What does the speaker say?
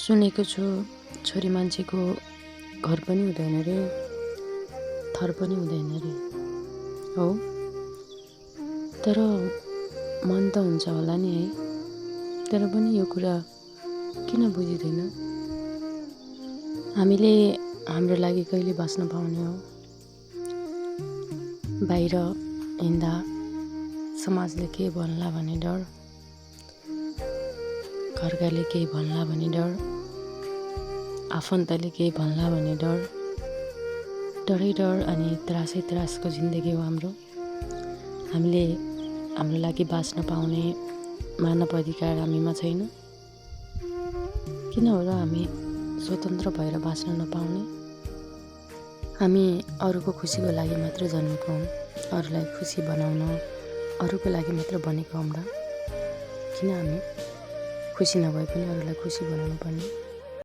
सुनेको छु छोरी मान्छेको घर पनि हुँदैन रे, थर पनि हुँदैन रे। हो, तर मन त हुन्छ होला नि है। तर पनि यो कुरा किन बुझिँदैन? हामीले हाम्रो लागि कहिले बाँच्न पाउने हो? बाहिर हिँड्दा समाजले के भन्ला भन्ने डर, घरकाले केही भन्ला भन्ने डर, आफन्तले केही भन्ला भन्ने डर, डरै डर अनि त्रासै त्रासको जिन्दगी हो हाम्रो। हामीले हाम्रो लागि बाँच्न पाउने मानव अधिकार हामीमा छैन। किन हो र हामी स्वतन्त्र भएर बाँच्न नपाउने? हामी अरूको खुसीको लागि मात्र जन्मेको हौँ, अरूलाई खुसी बनाउन, अरूको लागि मात्र बनेको हौँ र किन हामी खुसी नभए पनि अरूलाई खुसी बनाउनु पर्ने?